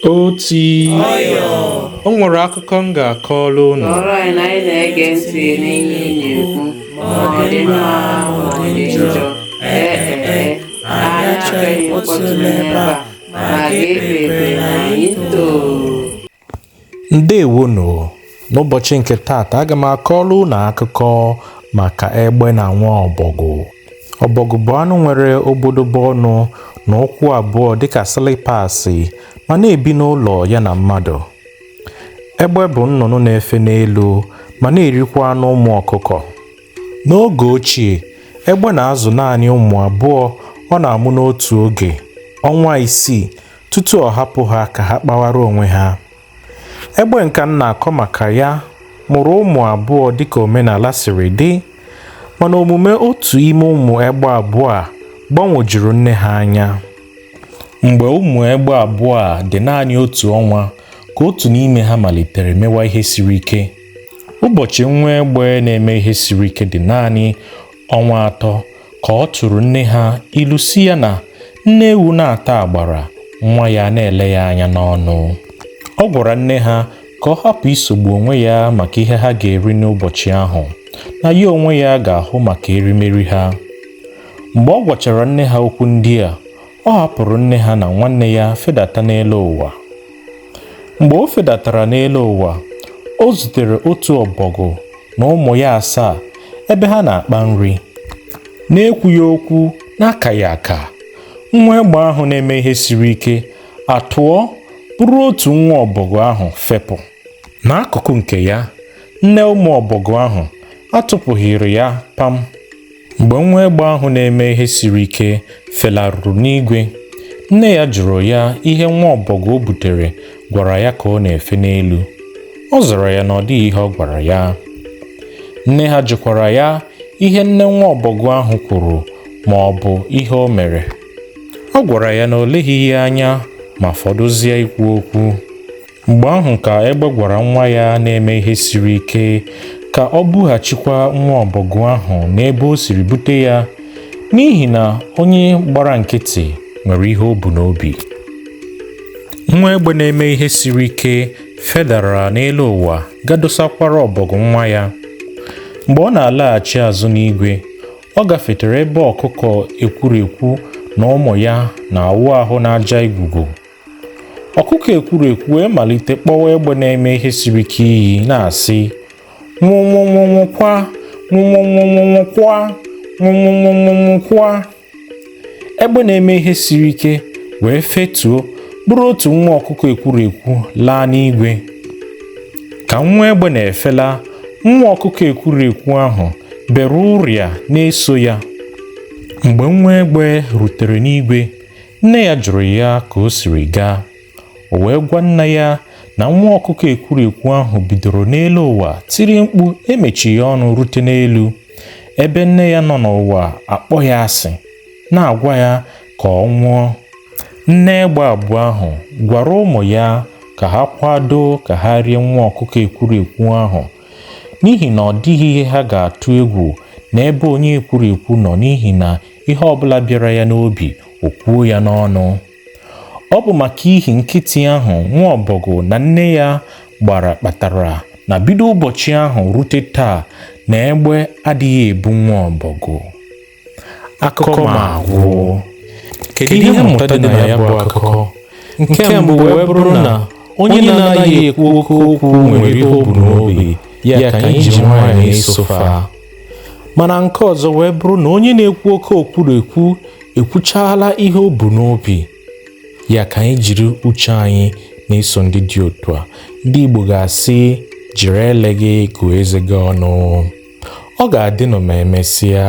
Oti o nwere akụkọ m ga-akọrọ unu. Kọrọ anyị na anyị na-ege ntị n'ihe ị na-ekwu, ma ọ dị mma ma ọ dị njọ. Ee e, anyị achọghị mkpọtụ n'ebe a, ma gị ekpe ekpere na anyị too. Ndewonu. N'ụbọchị nke taata, aga m akọrọ unu akụkọ maka egbe na nwa ọbọgwụ. Ọbọgwụ bụ anụ nwere obodobo ọnụ na ụkwụ abụọ dịka sịlịpasị ma na-ebi n'ụlọ ya na mmadụ. Egbe bụ nnụnụ na-efe n'elu ma na-erikwa anụ ụmụ ọkụkọ. N'oge ochie, egbe na-azụ naanị ụmụ abụọ ọ na-amụ n'otu oge, ọnwa 6 tutu ọ hapụ ha ka ha kpawara onwe ha. Egbe nke m na-akọ maka ya mụrụ ụmụ abụọ dịka omenala siri dị, mana omume otu ime ụmụ egbe abụọ a gbanwojuru nne ha anya. Mgbe ụmụ egbe abụọ a dị naanị otu ọnwa ka otu n'ime ha malitere mewa ihe siri ike. Ụbọchị nwa egbe na-eme ihe siri ike dị naanị ọnwa 3 ka ọ tụrụ nne ha ilu si ya na nne ewu na-ata agbara, nwa ya na-ele ya anya n'ọnụ. Ọ gwara nne ha ka ọ hapụ isogbu onwe ya maka ihe ha ga-eri n'ụbọchị ahụ, na ya onwe ya ga-ahụ maka erimeri ha. Mgbe ọ gwachara nne ha okwu ndị a, ọ hapụrụ nne ha na nwanne ya fedata n'elu ụwa. Mgbe o fedatara n'elu ụwa, o zutere otu ọbọgwụ na ụmụ ya 7 ebe ha na-akpa nri. N'ekwughị okwu, n'akaghị aka, nwa egbe ahụ na-eme ihe siri ike atụọ bụrụ otu nwa ọbọgwụ ahụ fepụ. N'akụkụ nke ya, nne ụmụ ọbọgwụ ahụ atụpụghịrị ya pam. Mgbe nwa egbe ahụ na-eme ihe siri ike felaruru n'igwe, nne ya jụrụ ya ihe nwa ọbọgwụ o butere gwara ya ka ọ na-efe n'elu. Ọ zara ya na ọ dịghị ihe ọ gwara ya. Nne ha jụkwara ya ihe nne nwa ọbọgwụ ahụ kwuru ma ọ bụ ihe o mere. Ọ gwara ya na o leghị ya anya ma fọdụzie ikwu okwu. Mgbe ahụ ka egbe gwara nwa ya na-eme ihe siri ike ka ọ bughachikwa nwa ọbọgwụ ahụ n'ebe o siri bute ya, n'ihi na onye gbara nkịtị nwere ihe o bu n'obi. Nwa egbe na-eme ihe siri ike fedara n'elu ụwa ga dosakwara ọbọgwụ nwa ya. Mgbe ọ na-alaghachi azụ n'igwe, ọ gafetere ebe ọkụkọ ekwurekwu na ụmụ ya na-awụ ahụ n'aja igugu. Ọkụkọ ekwurekwu wee malite kpọwa egbe na-eme ihe siri ike iyi na-asị, nwụnwụnwụnwụkwa, nwụnwụnwụnwụkwa, nwụnwụnwụnwụkwa. Egbe na-eme ihe siri ike wee fetuo bụrụ otu nwa ọkụkọ ekwurekwu laa n'igwe. Ka nwa egbe na-efela, nwa ọkụkọ ekwurekwu ahụ bere ụrịa na-eso ya. Mgbe nwa egbe rutere n'igwe, nne ya jụrụ ya ka o siri gaa. O wee gwa nna ya na nwa ọkụkọ ekwurekwu ahụ bidoro n'elu ụwa tiri mkpu emechighị ọnụ rute n'elu, ebe nne ya nọ n'ụwa akpọ ya asị, na-agwa ya ka ọ nwụọ. Nne egbe abụọ ahụ gwara ụmụ ya ka ha kwado ka ha rie nwa ọkụkọ ekwurekwu ahụ, n'ihi na ọ dịghị ihe ha ga-atụ egwu n'ebe onye ekwurekwu nọ, n'ihi na ihe ọbụla bịara ya n'obi o kwuo ya n'ọnụ. Ọ bụ maka ihi nkịtị ahụ nwa ọbọgwụ na nne ya gbara kpatara na bido ụbọchị ahụ rute taa na egbe adịghị ebu nwa ọbọgwụ. Akụkọ ma agwụ. Kedu ihe mmụta dị na ya bụ akụkọ? Nke mbụ wee bụrụ na onye na-anaghị ekwu oke okwu nwere ihe o bu n'obi, ya ka anyị ji nwayọọ na-esofa. Mana nke ọzọ wee bụrụ na onye na-ekwu oke okwurekwu ekwuchaala ihe o bu n'obi, ya ka anyị jiri uche anyị na-eso ndị dị otu a. Ndị Igbo ga-asị, jiri ele gị gụọ eze gị ọnụ. Ọ ga-adịnụ ma emesịa.